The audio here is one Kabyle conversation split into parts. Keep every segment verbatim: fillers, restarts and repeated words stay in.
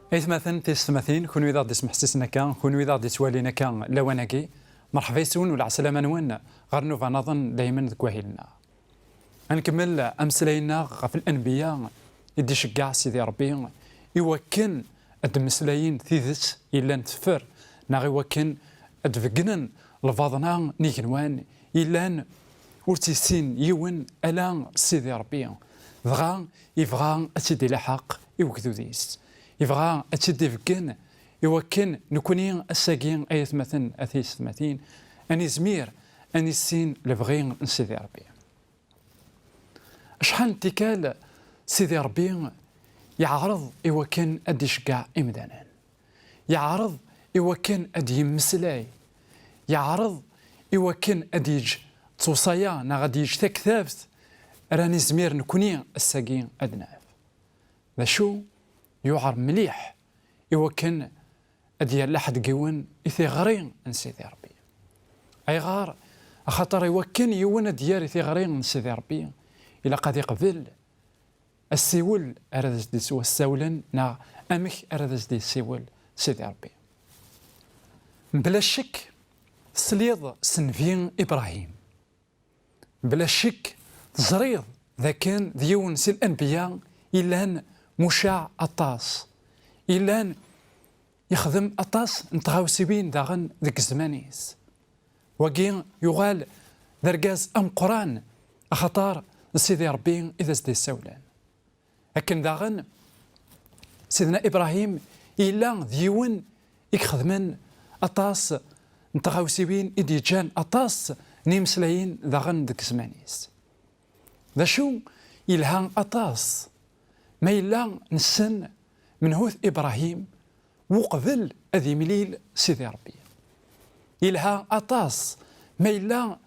Aytmaten, tisetmatin, kunwi d aɣ-d-ismeḥsisen akka, kunwi d aɣ-d-ittwalin akka lawan-agi, merḥba yes-wen u lɛeslama-nwen ɣer nnuba-nniḍen daymen deg wahil-nneɣ. Ad nkemmel ameslay-nneɣ ɣef lanbiya i d-iceggeɛ Sidi Ṛebbi i wakken ad d-mmeslayen tidet yellan teffer, neɣ i wakken ad d-beggnen lbaḍna n igenwan yellan ur tt-yessin yiwen ala Sidi Ṛebbi. Dɣa yebɣa ad tt-id-ilaḥeq i wegdud-is. Yebɣa ad tt-id-ibeggen i wakken nekni ass-agi, ay atmaten, a tisetmatin, ad nizmir ad nissin lebɣi n Sidi Ṛebbi. Acḥal n tikkal Sidi Ṛebbi yeɛreḍ i wakken ad d-iceggeɛ imdanen. Yeɛreḍ i wakken ad d-yemmeslay. Yeɛreḍ i wakken ad d-yeǧǧ ttewṣaya neɣ ad d-yeǧǧ taktabt ara nizmir nekni ass-agi ad naf. D acu yuɛer mliḥ i wakken ad d-yerr lḥedd deg yiwen i tiɣri n Sidi Ṛebbi. Ayɣer? Axaṭer i wakken yiwen ad d-yerr i tiɣri n Sidi Ṛebbi, ilaq ad iqbel assiwel ara d as-d-yettwassawlen neɣ amek ara d as-d-yessiwel Sidi Ṛebbi. Mebla ccek, tesliḍ s nnbi Ibṛahim. Bla ccek, teẓriḍ d akken d yiwen si lanbiya yellan mucaɛ aṭas, yellan yexdem aṭas n tɣawsiwin daɣen deg zzman-is. Wagi yuɣal d argaz ameqqran, axaṭer d Sidi Ṛebbi i d as-d-issawlen. Akken daɣen, Sidna Ibṛahim yella d yiwen i ixedmen aṭas n tɣawsiwin i d-yeǧǧan aṭas n yimeslayen daɣen deg zzman-is. D acu yelha aṭas ma yella nessen menhu-t Ibṛahim uqbel ad imlil Sidi Ṛebbi. Yelha aṭas ma yella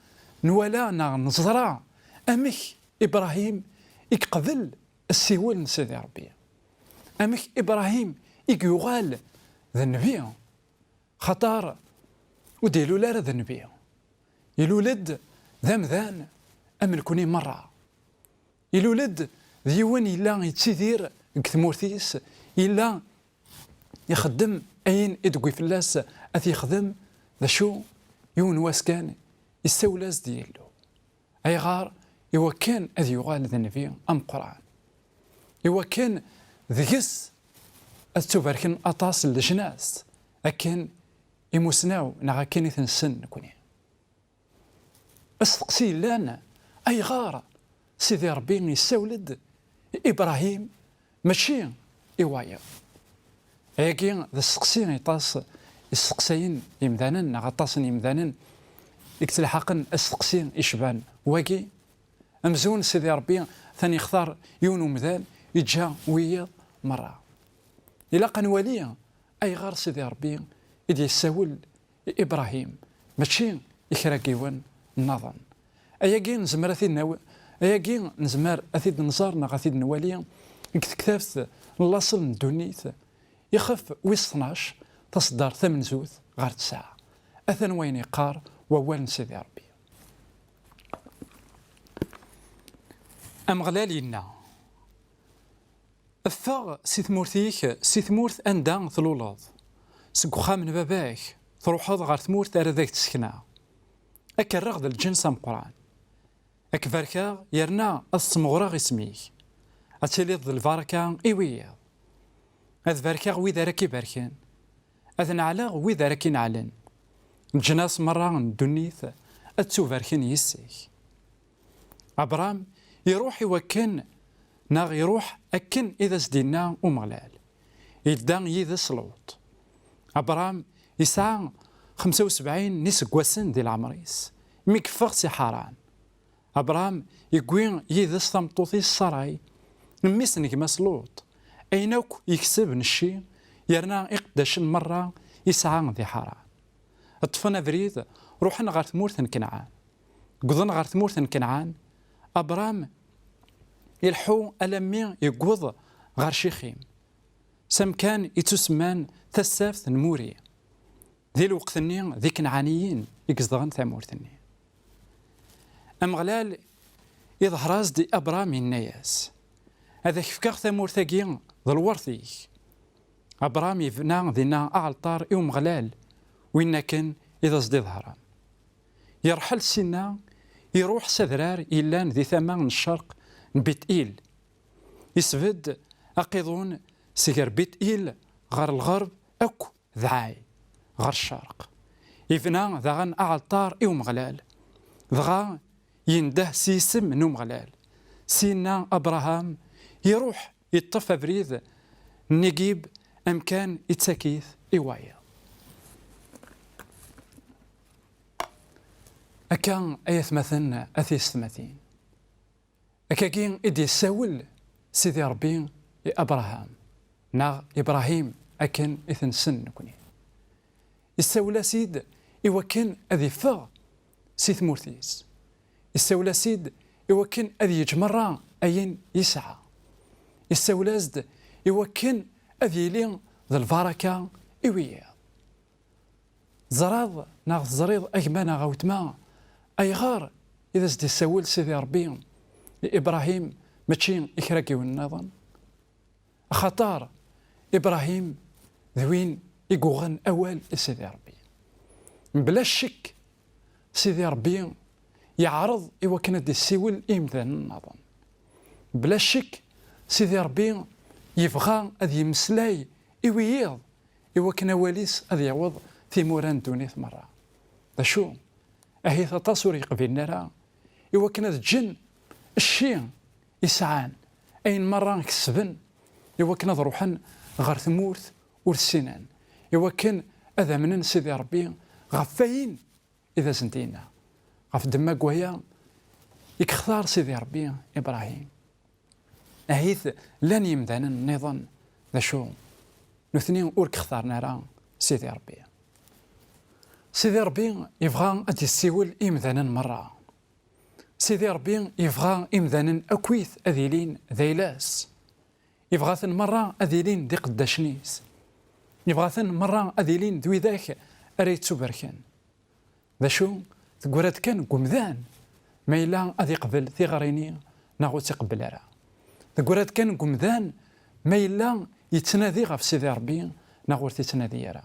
nwala neɣ neẓra amek Ibṛahim i yeqbel assiwel n Sidi Ṛebbi. Amek Ibṛahim i yuɣal d nnbi? Xaṭer ur d-ilul ara d nnbi. Ilul-d d amdan am nekni merra. Ilul-d d yiwen yella yettidir deg tmurt-is, yella ixeddem ayen i d-tewwi fell-as ad t-yexdem. D acu? Yiwen wass kan, issawel-as-d Yillu. Ayɣer? Iwakken ad yuɣal d nnbi ameqqran. Iwakken deg-s ad ttubarken aṭas n leǧnas, akken imusnaw neɣ akken i ten-ssen nekni. Asteqsi yellan, ayɣer Sidi Ṛebbi yessawel-d i Ibṛahim, mačči i wayeḍ? Ayagi d asteqsi i aṭas i steqsayen yimdanen, neɣ aṭas n yimdanen i yettelḥaqen asteqsi icban wagi. Amzun Sidi Ṛebbi atan yextar yiwen umdan, yeǧǧa wiyiḍ merra. Ilaq ad nwali ayɣer Sidi Ṛebbi i d-yessawel i Ibṛahim, mačči i kra n yiwen nniḍen. Ayagi nezmer ad t-id-nawi, ayagi nezmer ad t-id-nẓer neɣ ad t-id-nwali deg tektabt n laṣel n ddunit, ixef wis tnac, taṣeddart tamenzut ɣer tesɛa. Atan wayen yeqqar wawal n Sidi Ṛebbi. Ameɣlal yenna: Ffeɣ si tmurt-ik, si tmurt anda tluleḍ, seg uxxam n baba-k, truḥeḍ ɣer tmurt ara d ak-d-sekneɣ. Ad k-rreɣ d lǧens ameqqran. Ad k-barkeɣ, yerna ad smeɣreɣ isem-ik. Ad tiliḍ d lbaraka i wiyiḍ. Ad barkeɣ wid ara k-ibarken. Ad neɛleɣ wid ara k-ineɛlen. Leǧnas merra n ddunit ad ttubarken yis-k. Abṛam iruḥ i wakken, neɣ iruḥ akken i d as-d-yenna Umeɣlal. Yedda yid-s Luṭ. Abṛam yesɛa xemsa u sebɛin n yiseggasen di leɛmer-is mi yeffeɣ si Ḥaran. Abṛam yewwi yid-s tameṭṭut-is Saray, mmi-s n gma-s Luṭ, ayen akk yekseb n cci, yerna iqeddacen merra yesɛa di Ḥaran. Ṭṭfen abrid, ruḥen ɣer tmurt n Kenɛan. Wwḍen ɣer tmurt n Kenɛan, Abṛam ileḥḥu alammi yewweḍ ɣer Cixim, s amkan ittusemman Tasaft n Muri. Di lweqt-nni, d Ikenɛaniyen i izedɣen tamurt-nni. Ameɣlal iḍher-as-d i Abṛam, yenna-yas: Ad ak-fkeɣ tamurt-agi d lweṛt-ik. Abṛam yebna dinna aɛalṭar i Umeɣlal, win akken i d as-d-iḍheren. Yerḥel sinna, iruḥ s adrar yellan di tama n ccerq n Bit-Il. Isbedd aqiḍun seg ger Bit-Il ɣer lɣerb akk d Ɛay ɣer ccerq. Ibna daɣen aɛalṭar i Umeɣlal, dɣa yendeh s yisem n Umeɣlal. Sinna Abṛaham iruḥ, iṭṭef abrid n Nigib amkan ittak-it i wayeḍ. Akka ay atmaten, a tiyessetmatin, akkagi i d-yessawel Sidi Ṛebbi i Abṛaham, neɣ Ibṛahim akken i t-nessen nekni. Issawel-as-id i wakken ad iffeɣ si tmurt-is. Issawel-as-id i wakken ad yeǧǧ merra ayen yesɛa. Issawel-as-d i wakken ad yili d lbaraka i wiyaḍ. Teẓriḍ neɣ teẓriḍ, a gma neɣ a weltma, ayɣer i d as-d-issawel Sidi Ṛebbi i Ibṛahim, mačči i kra n yiwen nniḍen? Axaṭer Ibṛahim d win i yuɣen awal i Sidi Ṛebbi. Mebla ccek, Sidi Ṛebbi yeɛreḍ i wakken ad d-issiwel i yimdanen nniḍen. Mebla ccek, Sidi Ṛebbi yebɣa ad yemmeslay i wiyiḍ, i wakken awal-is ad yaweḍ timura n ddunit merra. D acu? Ahit aṭas ur yeqbilen ara i wakken ad ǧǧen cci i sɛan, ayen merra kesben, i wakken ad ruḥen ɣer tmurt ur ssinen, i wakken ad amnen Sidi Ṛebbi ɣef wayen i d asen-d-yenna. Ɣef ddemma n waya i yextar Sidi Ṛebbi Ibṛahim. Ahit llan yimdanen nniḍen, d acu? Nutni ur k-xtaren ara Sidi Ṛebbi. Sidi Ṛebbi yebɣa ad d-yessiwel i yimdanen merra. Sidi Ṛebbi yebɣa imdanen akkit ad ilin d ayla-s. Yebɣa-ten merra ad ilin d iqeddacen-is. Yebɣa-ten merra ad ilin d widak ara yettubarken. D acu? Teggra-d kan deg umdan ma yella ad iqbel tiɣri-nni neɣ ur tt-iqebbel ara. Teggra-d kan deg umdan ma yella yettnadi ɣef Sidi Ṛebbi neɣ ur t-ittnadi ara.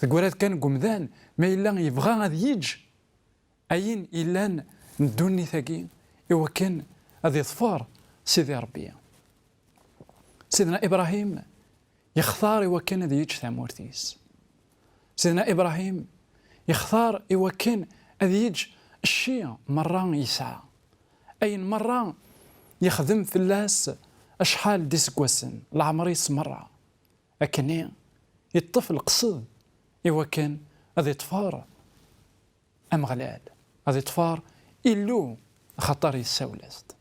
Teggra-d kan deg umdan ma yella yebɣa ad yeǧǧ ayen yellan n ddunit-agi i wakken ad iḍfer Sidi Ṛebbi. Sidna Ibṛahim yextar i wakken ad yeǧǧ tamurt-is. Sidna Ibṛahim yextar i wakken ad yeǧǧ cci merra yesɛa, ayen merra yexdem fell-as acḥal d iseggasen, leɛmer-is merra. Akkenni yeṭṭef leqsed i wakken ad iṭfer Ameɣlal, ad iṭfer Illu, axaṭer yessawel-as-d.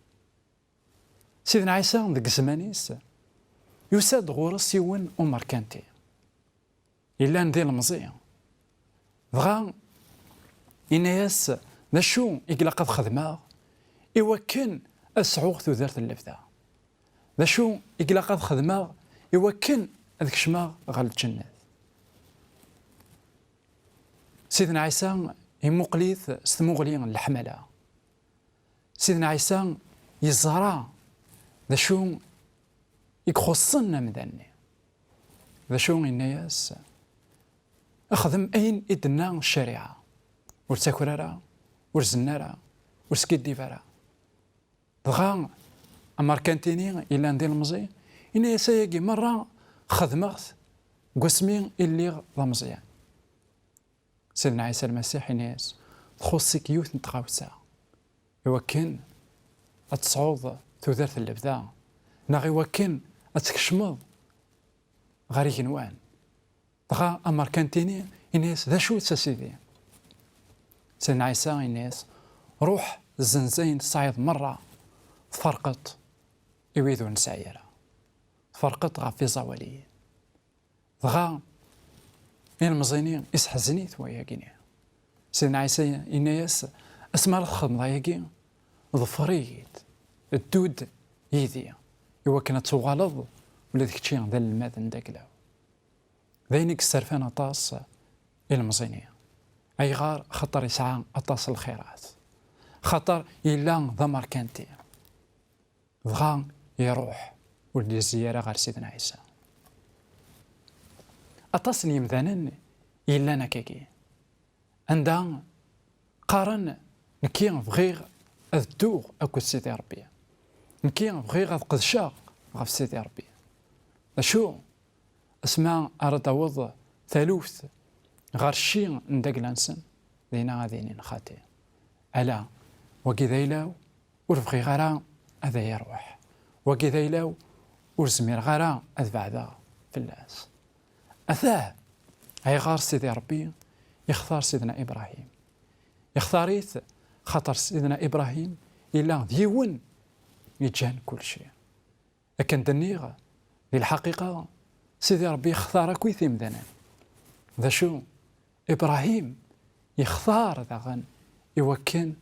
Sidna Ɛisa deg zzman-is yusa-d ɣur-s yiwen umerkanti yellan d ilemẓi, dɣa yenna-yas: "D acu i ilaq ad xedmeɣ i wakken ad sɛuɣ tudert n lebda? D acu i ilaq ad xedmeɣ i wakken ad kecmeɣ ɣer lǧennet?" Sidna Ɛisa imuqel-it s tmuɣli n leḥmala. Sidna Ɛisa yeẓra d acu i ixuṣṣen amdan-nni. D acu yenna-yas? Xdem ayen i d-tenna ccariɛa. Ur ttaker ara, ur zen ara, ur skiddib ara. Dɣa amerkanti-nni yellan d ilemẓi, yenna-yas: "Ayagi merra xedmeɣ-t deg wasmi i lliɣ d ameẓyan." Sidna Ɛisa Lmasiḥ yenna-yas: "Txuṣṣ-ik yiwet n tɣawsa, i wakken ad tesɛuḍ tudert n lebda, neɣ i wakken ad tkecmeḍ ɣer igenwan." Dɣa amerkanti-nni yenna-yas: "D acu-tt, a Sidi?" Sidna Ɛisa yenna-yas: "Ruḥ zzenz ayen tesɛiḍ merra, tferqeḍ i wid ur nesɛi ara, tferqeḍ ɣef iẓawaliyen." Dɣa ilemẓi-nni iseḥzen-it wayagi-nni. Sidna Ɛisa yenna-yas: "Asmi ara txedmeḍ ayagi, ḍfer-iyi-d, ddu-d yid-i, i wakken ad tuɣaleḍ ula d kečči d almad n dagla." D ayen i yesserfan aṭas ilemẓi-nni. Ayɣer? Xaṭer yesɛa aṭas n lxirat, xaṭer yella d amerkanti. Dɣa iruḥ, ur d-yezzi ara ɣer Sidna Ɛisa. Aṭas n yimdanen yellan akkagi, anda qqaren: "Nekki bɣiɣ ad dduɣ akked Sidi Ṛebbi, nekki bɣiɣ ad qedceɣ ɣef Sidi Ṛebbi." D acu? Asma ara d-taweḍ taluft ɣer cci n dagla-nsen, dinna ad inin: "Xaṭi, ala, wagi d ayla-w, ur bɣiɣ ara ad iruḥ. Wagi d ayla-w, ur zmireɣ ara ad beɛdeɣ fell-as." Atah ayɣer Sidi Ṛebbi yextar Sidna Ibṛahim. Yextar-it xaṭer Sidna Ibṛahim yella d yiwen yeǧǧan kulci. Akken d-nniɣ, di lḥaqiqa, Sidi Ṛebbi yextar akk imdanen. D acu? Ibṛahim yextar daɣen i wakken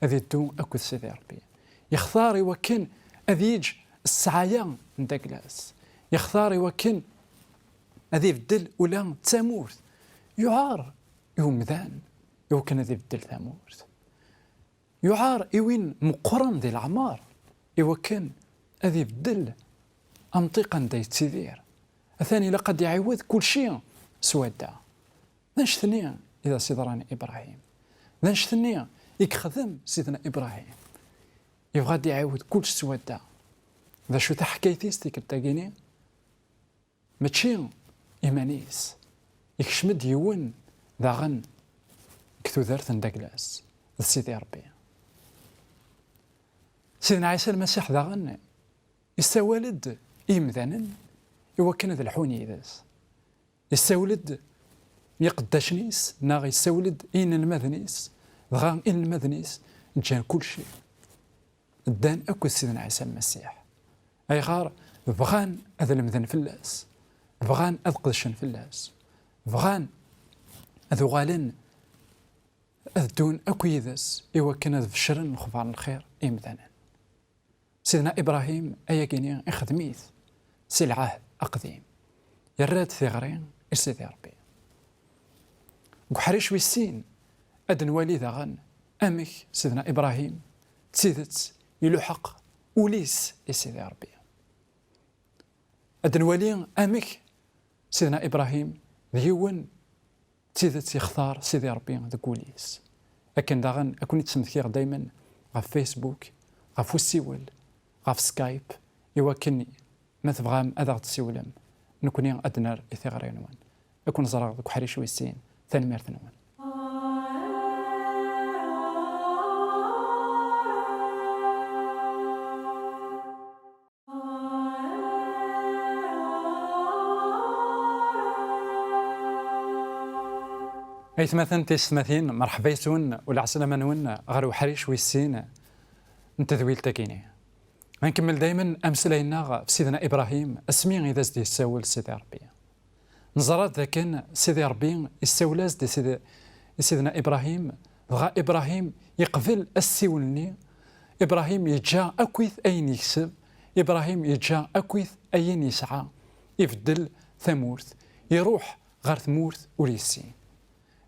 ad iddu akked Sidi Ṛebbi. Yextar i wakken ad yeǧǧ ssɛaya n dagla-s. Yextar i wakken ad ibeddel ula d tamurt. Yuɛer i umdan i wakken ad ibeddel tamurt. Yuɛer i win meqqren di leɛmer i wakken ad ibeddel amṭiq anda yettidir. Atan ilaq ad iɛiwed kulci s wadda. D annect-nni i d as-iḍran i Ibṛahim. D annect-nni i yexdem Sidna Ibṛahim. Yebɣa ad iɛiwed kullec s wadda. D acu taḥkayt-is tikkelt-agi-ni? Mačči iman-is. Ikcem-d yiwen daɣen deg tudert n dagla-s, d Sidi Ṛebbi. Sidna Ɛisa Lmasiḥ daɣen yessawal-d i yimdanen i wakken ad lḥun yid-s. Yessawel-d i iqeddacen-is, neɣ yessawel-d i yinelmaden-is, dɣa inelmaden-is ǧǧan kulci, ddan akked Sidna Ɛisa Lmasiḥ. Ayɣer? Bɣan ad lemden fell-as, bɣan ad qedcen fell-as, bɣan ad uɣalen ad ddun akk yid-s i wakken ad becren lexbar n lxir i yimdanen. Sidna Ibṛahim ayagi-ni ixdem-it si lɛahd aqdim, yerra-d tiɣri i Sidi Ṛebbi. Deg uḥric wis sin, ad nwali daɣen amek Sidna Ibṛahim d tidet iluḥeq ul-is i Sidi Ṛebbi. Ad nwali amek Sidna Ibṛahim d yiwen d tidet yextar Sidi Ṛebbi deg wul-is. Akken daɣen ad ken-id-smektiɣ daymen ɣef Facebook, ɣef usiwel, ɣef Skype, i wakken ma tebɣam ad aɣ-d-tessiwlem, nekkni ad d-nerr i tiɣri-nwen. Ad ken-ẓreɣ deg uḥric wis sin. Tanemmirt-nwen. Aytmaten, tiyessetmatin, merḥba yes-wen u lɛeslama-nwen ɣer uḥric wis sin n tedwilt-agi-ni. Ad nkemmel daymen ameslay-nneɣ ɣef Sidna Ibṛahim, asmi i d as-d-yessawel Sidi Ṛebbi. Neẓra dakken Sidi Ṛebbi issawel-as-d i Sidi-, i Sidna Ibṛahim, dɣa Ibṛahim yeqbel assiwel-nni. Ibṛahim yeǧǧa akkit ayen yekseb, Ibṛahim yeǧǧa akkit ayen yesɛa, ibeddel tamurt, iruḥ ɣer tmurt ur yessin.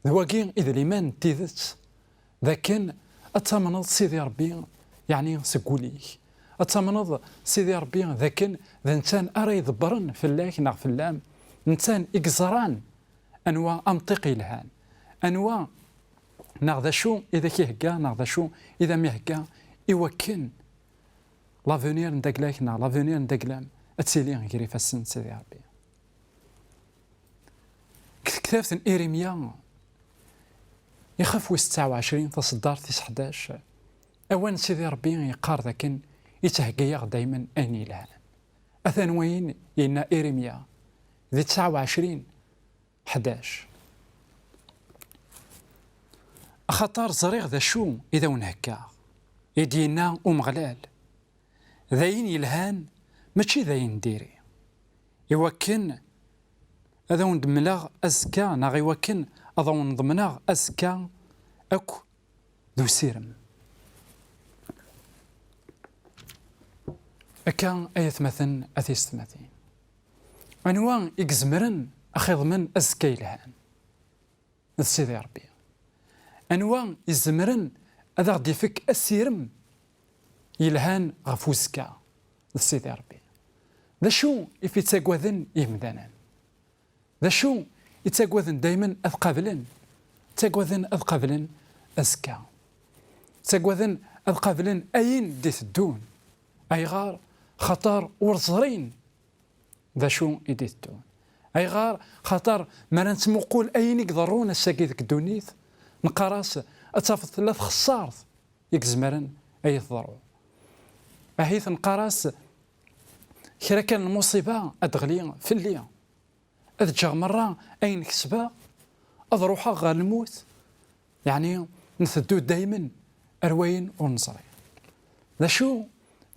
D wagi i d liman n tidet, d akken ad tamneḍ Sidi Ṛebbi, yeɛni seg wul-ik. Ad tamneḍ Sidi Ṛebbi d akken d netta ara iḍebbren fell-ak neɣ fell-am, netta i yeẓran anwa amṭiq yelhan, anwa neɣ d acu i d ak-ihegga neɣ d acu i d am-ihegga i wakken l'avenir n dagla-k neɣ l'avenir n dagla-m ad tili gar ifassen n Sidi Ṛebbi. Deg tektabt n Irimya, ixef wis tesɛa u ɛecrin, taṣeddart tis ḥdac, awal n Sidi Ṛebbi yeqqar dakken yetthegga-yaɣ daymen ayen yelhan. Atan wayen yenna Irimya di tesɛa u ɛecrin, ḥdac: "Axaṭer ẓriɣ d acu i d awen-heggaɣ", i d-yenna Umeɣlal. D ayen yelhan, mačči d ayen n diri. Iwakken ad awen-d-mleɣ azekka, neɣ iwakken ad awen-ḍemneɣ azekka akk d usirem. Akka ay atmaten, a tiyessetmatin. Anwa i izemren ad ɣ-iḍmen azekka yelhan? D Sidi Ṛebbi. Anwa izemren ad aɣ-d-ifek asirem yelhan ɣef uzekka? D Sidi Ṛebbi. D acu i t-ittagaden yimdanen? D acu i ttagaden daymen ad qablen? Ttagaden ad qablen azekka. Ttagaden ad qablen ayen d-iteddun. Ayɣer? Xaṭer ur ẓrin d acu i d-iteddun. Ayɣer? Xaṭer mi ara nettmuqul ayen i iḍerrun ass-agi deg ddunit, neqqar-as ad tafeḍ tella txeṣṣart i izemren ad yi-teḍru. Ahit neqqar-as kra kan n lmuṣiba ad d-teɣli fell-i, ad ǧǧeɣ merra ayen kesbeɣ, ad ruḥeɣ ɣer lmut. Yeɛni nteddu daymen ar wayen ur neẓri. D acu?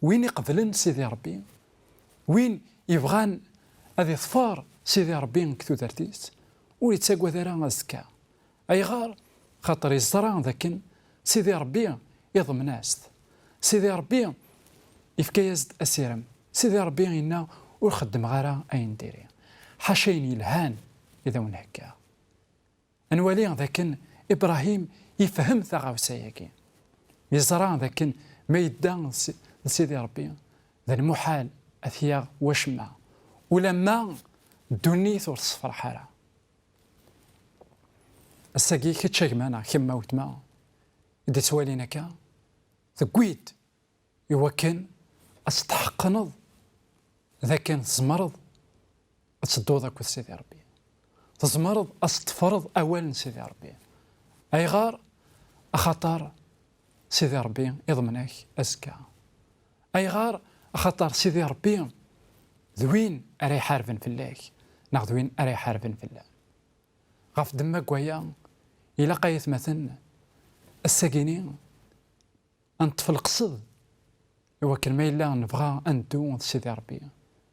Win iqeblen Sidi Ṛebbi, win yebɣan ad iḍfer Sidi Ṛebbi deg tudert-is, ur yettagad ara azekka. Ayɣer? Xaṭer yeẓra dakken Sidi Ṛebbi iḍmen-as-t. Sidi Ṛebbi yefka-yas-d asirem. Sidi Ṛebbi yenna: "Ur xeddmeɣ ara ayen diri." Ḥaca ayen yelhan i d awen-heggaɣ. Ad nwali dakken Ibṛahim yefhem taɣawsa-agi. Yeẓra dakken ma yedda s-, d Sidi Ṛebbi, d lmuḥal ad t-yaɣ wacemma, ulamma ddunit ur tessefṛeḥ ara. Ass-agi, kečč a gma neɣ kemm a weltma, i d-ittwalin akka, tewwi-d i wakken ad testeḥqneḍ d akken tzemreḍ ad tedduḍ akked Sidi Ṛebbi. Tzemreḍ ad teṭṭfreḍ awal n Sidi Ṛebbi. Ayɣer? Axaṭer Sidi Ṛebbi iḍmen-ak azekka. Ayɣer? Axaṭer Sidi Ṛebbi d win ara iḥarben fell-ak, neɣ d win ara iḥarben fell-am. Ɣef ddemma n waya, ilaq ay atmaten ass-agini ad neṭṭef leqsed i wakken ma yella nebɣa ad neddu d Sidi Ṛebbi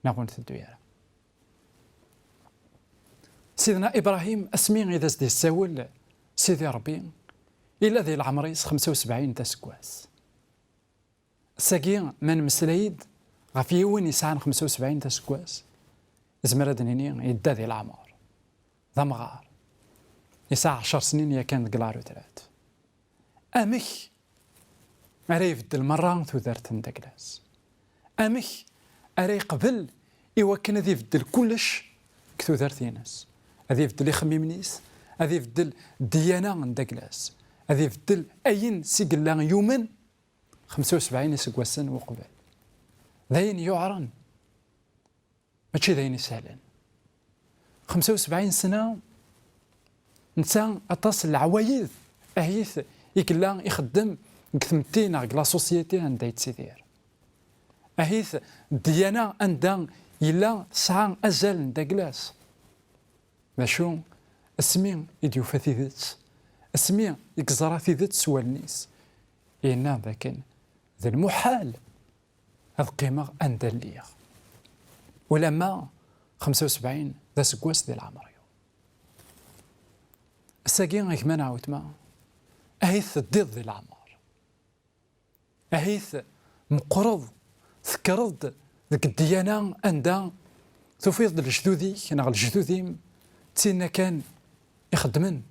neɣ ur nteddu ara. Sidna Ibṛahim, asmi i d as-d-yessawel Sidi Ṛebbi, yella di leɛmer-is xemsa u sebɛin d aseggas. Ass-agi, ma nemmeslay-d ɣef yiwen yesɛan xemsa u sebɛin d aseggas, nezmer ad d-nini yedda di leɛmer, d amɣar, yesɛa ɛecṛ snin yakan deg la retraite. Amek ara ibeddel merra tudert n Daglas? Amek ara yeqbel i wakken ad ibeddel kullec deg tudert-ines? Ad ibeddel ixemmimen-is, ad ibeddel ddiyana n Daglas, ad ibeddel ayen s i yella yumen xemsa u sebɛin iseggasen uqbel. D ayen yuɛren, mačči d ayen isehlen. Xemsa u sebɛin sna, netta aṭas n leɛwayed ahit i yella ixeddem deg tmetti neɣ deg la société anda yettidir. Ahit ddiyana anda yella tesɛa azal n Daglas. D acu? Asmi i d-yufa tidet, asmi i yeẓra tidet s wallen-is, yenna dakken d lmuḥal ad qqimeɣ anda lliɣ. Ulamma xemsa u sebɛin d aseggas di leɛmer-iw. Ass-agi, a gma neɣ a weltma, ahit teddiḍ di leɛmer. Ahit meqqreḍ, tekkreḍ-d deg ddiyana anda tufiḍ-d lejdud-ik neɣ lejdud-im d tinna kan ixeddmen.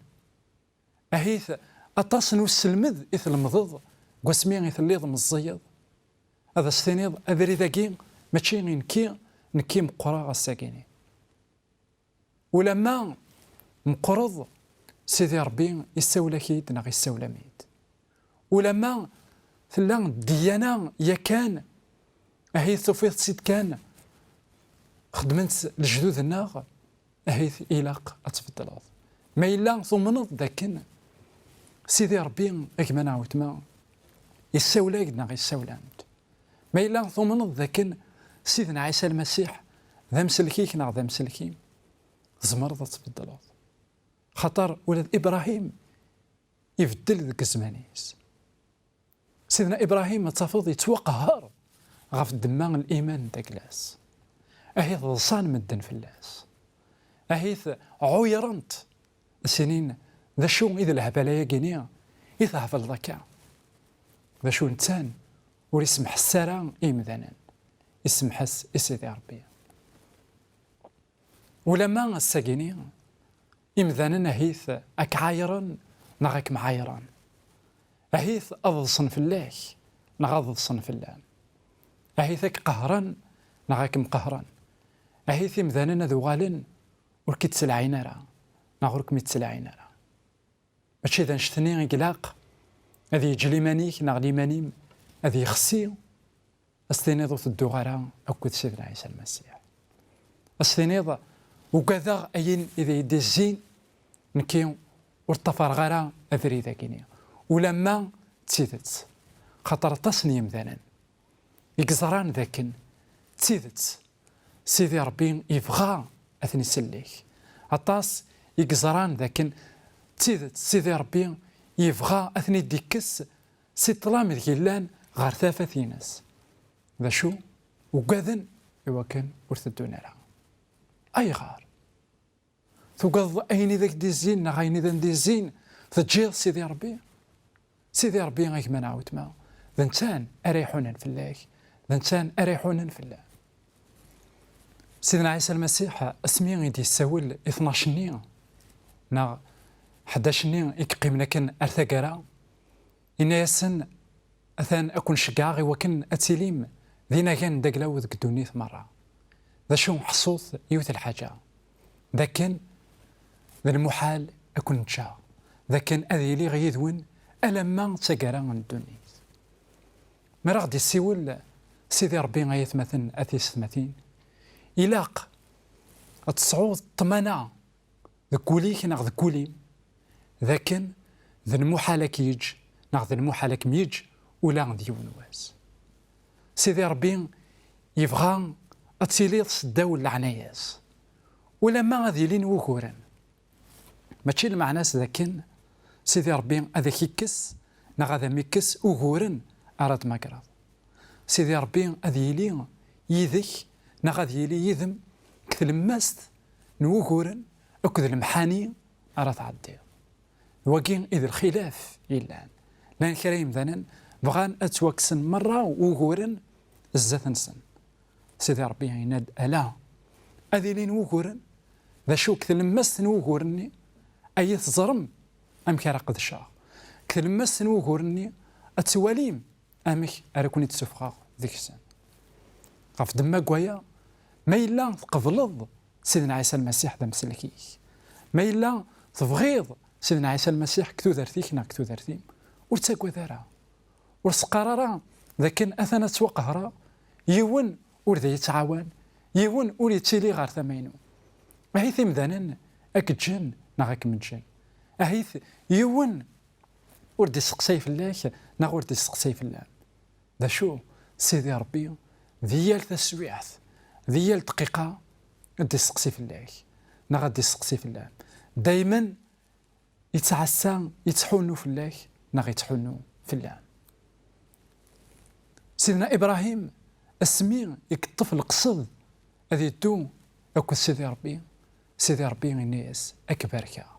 Ahit aṭas n uselmed i tlemdeḍ deg wasmi i telliḍ meẓẓiyeḍ. Ad as-tiniḍ: "Abrid-agi mačči i nekki, nekki meqqreɣ ass-agini." Ulamma meqqreḍ, Sidi Ṛebbi issawel-ak-id neɣ issawel-am-id. Ulamma tella ddiyana yakan, ahit tufiḍ-tt-id kan xedmen-tt lejdud-nneɣ, ahit ilaq ad tbeddleḍ. Ma yella tumneḍ dakken Sidi Ṛebbi, a gma neɣ a weltma, issawel-ak-d neɣ issawel-am-d, ma yella tumneḍ dakken Sidna Ɛisa Lmasiḥ d amsellek-ik neɣ d amsellek-im, tzemreḍ ad tbeddleḍ. Xaṭer ula d Ibṛahim ibeddel deg zzman-is. Sidna Ibṛahim, ad tafeḍ, yettwaqehher ɣef ddemma n liman n Daglas. Ahit ḍsan medden fell-as. Ahit ɛuyren-t, sinin: "D acu i d lehbala-yagini i thebleḍ akka?" D acu nettan ur isemḥes ara i yimdanen, isemḥes i Sidi Ṛebbi. Ulamma ass-agini, imdanen ahit ad k-ɛayren neɣ ad kem-ɛayren. Ahit ad ḍsen fell-ak neɣ ad ḍsen fell-am. Ahit ad k-qehren neɣ ad kem-qehren. Ahit imdanen ad uɣalen ur k-id-ttelɛin ara, neɣ ur kem-id-ttelɛin ara. Mačči d annect-nni i ilaq ad yeǧǧ liman-ik neɣ liman-im ad yexsi, ad s-tiniḍ ur tedduɣ ara akked Sidna Ɛisa Lmasiḥ. Ad s-tiniḍ ugadeɣ ayen i d ay-d-izzin, nekki ur ṭṭafareɣ ara abrid-agi-ni, ulamma d tidet, xaṭer aṭas n yemdanen i yeẓran d akken d tidet Sidi Ṛebbi yebɣa ad ten-isellek. Aṭas i yeẓran d akken d tidet Sidi Ṛebbi yebɣa ad ten-id-ikkes si ṭṭlam deg i llan ɣer tafat-ines. D acu? Ugaden i wakken ur teddun ara. Ayɣer? Tugadeḍ ayen i d ak-d-izzin neɣ ayen i d am-d-izzin, teǧǧiḍ Sidi Ṛebbi? Sidi Ṛebbi, a gma neɣ a weltma, d netta ara iḥunen fell-ak, d netta ara iḥunen fell-am. Sidna Ɛisa Lmasiḥ, asmi i d-yessawel i tnac-nni neɣ ḥdac-nni i yeqqimen akken ar taggara, yenna-yasen: "Atan ad ken-ceggɛeɣ i wakken ad tilim d inagan n daglaw deg ddunit merra." D acu? Ḥṣut yiwet n lḥaǧa, d akken d lmuḥal ad ken-ǧǧeɣ, d akken ad iliɣ yid-wen alamma d taggara n ddunit. Mi ara ɣ-d-yessiwel Sidi Ṛebbi, ay atmaten, a tiyessetmatin, ilaq ad tesɛuḍ ṭṭmana deg wul-ik neɣ deg wul-im, d akken d lmuḥal ad k-yeǧǧ neɣ d lmuḥal ad kem-yeǧǧ ula d yiwen wass. Sidi Ṛebbi yebɣa ad tiliḍ seddaw n leɛnaya-s, ulamma ad ilin wuguren. Mačči lmeɛna-s d akken Sidi Ṛebbi ad ak-ikkes neɣ ad am-ikkes uguren ara tmagreḍ. Sidi Ṛebbi ad yili yid-k neɣ ad yili yid-m deg tlemmast n wuguren akked lemḥani ara tɛeddiḍ. D wagi i d lxilaf yellan. Llan kra yemdanen bɣan ad ttwakksen merra wuguren zdat-nsen. Sidi Ṛebbi yenna-d: "Ala, ad ilin wuguren." D acu? Deg tlemmast n wuguren-nni ay teẓrem amek ara qedceɣ. Deg tlemmast n wuguren-nni ad twalim amek ara ken-id-ssufɣeɣ deg-sen. Ɣef ddemma n waya, ma yella tqebleḍ Sidna Ɛisa Lmasiḥ d amsellek-ik, ma yella tebɣiḍ Sidna Ɛisa Lmasiḥ deg tudert-ik neɣ deg tudert-im, ur ttagad ara. Ur s-qqar ara d akken atan ad ttwaqehreɣ, yiwen ur d iyi-yettɛawan, yiwen ur yettili ɣer tama-inu. Ahit imdanen ad k-ǧǧen neɣ ad kem-ǧǧen. Ahit yiwen ur d-isteqsay fell-ak neɣ ur d-isteqsay fell-am. D acu? Sidi Ṛebbi di yal taswiɛt, di yal dqiqa, ad d-isteqsi fell-ak neɣ ad d-isteqsi fell-am. Daymen yettɛassa, yettḥunnu fell-ak neɣ yettḥunnu fell-am. Sidna Ibrahim, asmi i yeṭṭef leqsed ad yeddu akked Sidi Ṛebbi, Sidi Ṛebbi yenna-yas: "Ad k-barkeɣ,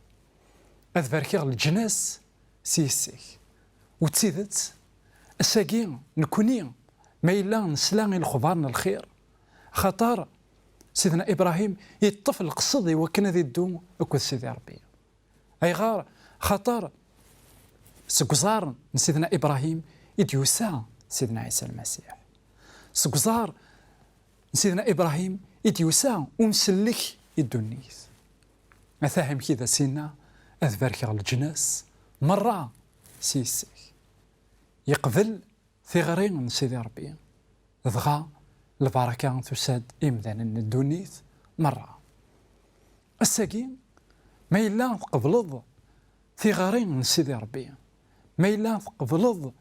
ad barkeɣ leǧnas s yes-k." U d tidet, ass-agi nekni, ma yella nesla i lexbar n lxir, xaṭer Sidna Ibrahim yeṭṭef leqsed i wakken ad yeddu akked Sidi Ṛebbi. Ayɣer? Xaṭer seg uẓar n Sidna Ibrahim i d-yusa Sidna Ɛisa Lmasiḥ. Seg uẓar n Sidna Ibrahim i d-yusa umsellek i ddunit. Ata amek i d as-yenna: "Ad barkeɣ leǧnas merra s yes-k." Yeqbel tiɣri n Sidi Ṛebbi, dɣa lbaraka tusa-d i yimdanen n ddunit merra. Ass-agi, ma yella tqebleḍ tiɣri n Sidi Ṛebbi, ma yella tqebleḍ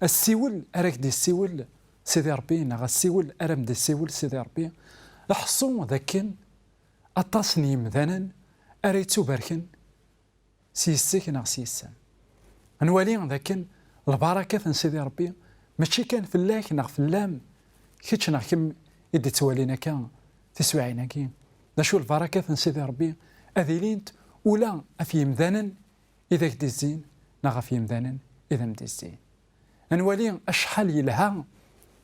assiwel ara k-d-yessiwel Sidi Ṛebbi neɣ assiwel ara m-d-yessiwel Sidi Ṛebbi, ḥṣu d akken aṭas n yimdanen ara yettubarken s yes-k neɣ s yes-m. Ad nwali d akken lbarakat n Sidi Ṛebbi mačči kan fell-ak neɣ fell-am, kečč neɣ kemm i d-ittwalin akka tiswiɛin-agi. D acu lbarakat n Sidi Ṛebbi? Ad ilint ula ɣef yimdanen i d ak-d-izzin neɣ ɣef yimdanen i d am-d-izzin. Ad nwali acḥal yelha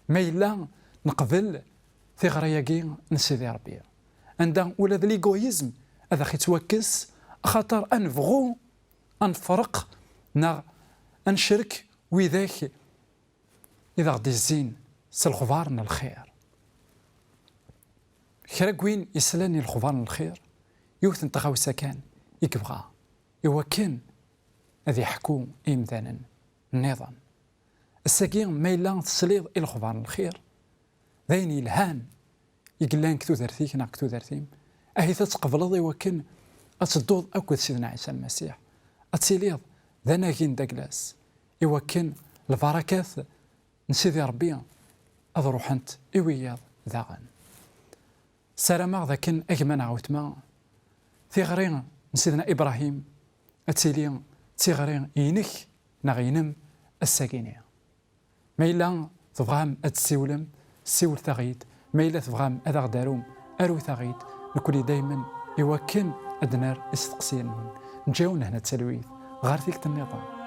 ma yella neqbel tiɣri-agi n Sidi Ṛebbi, anda ula d l'égoïsme ad aɣ-ittwakkes, axaṭer ad nebɣu ad nefreq neɣ ad necrek widak i d aɣ-d-izzin s lexbar n lxir. Kra n win yeslan i lexbar n lxir, Yiwet n tɣawsa kan i yebɣa, iwakken ad iḥku i yimdanen nniḍen. Ass-agi, ma yella tesliḍ i lexbar n lxir, d ayen yelhan i yellan deg tudert-ik neɣ deg tudert-im, ahi-t ad tqebleḍ iwakken ad tedduḍ akked Sidna Ɛisa Lmasiḥ, ad tiliḍ d anagi n daglas, iwakken lbarakat n Sidi Ṛebbi ad ruḥent i wiyaḍ daɣen. Ssarameɣ d akken a gma neɣ a wetma, tiɣri n Sidna Ibrahim ad tili d tiɣri inek neɣ inem ass-agi-ni. Ma yella tebɣam ad tessiwlem, siwlet-aɣ-id. Ma yella tebɣam ad aɣ-d-arum, arut-aɣ-id. Nekkni daymen iwakken ad d-nerr isteqsiyen-nwen. Neǧǧa-wen hna d talwit ɣer tikkelt nniḍen.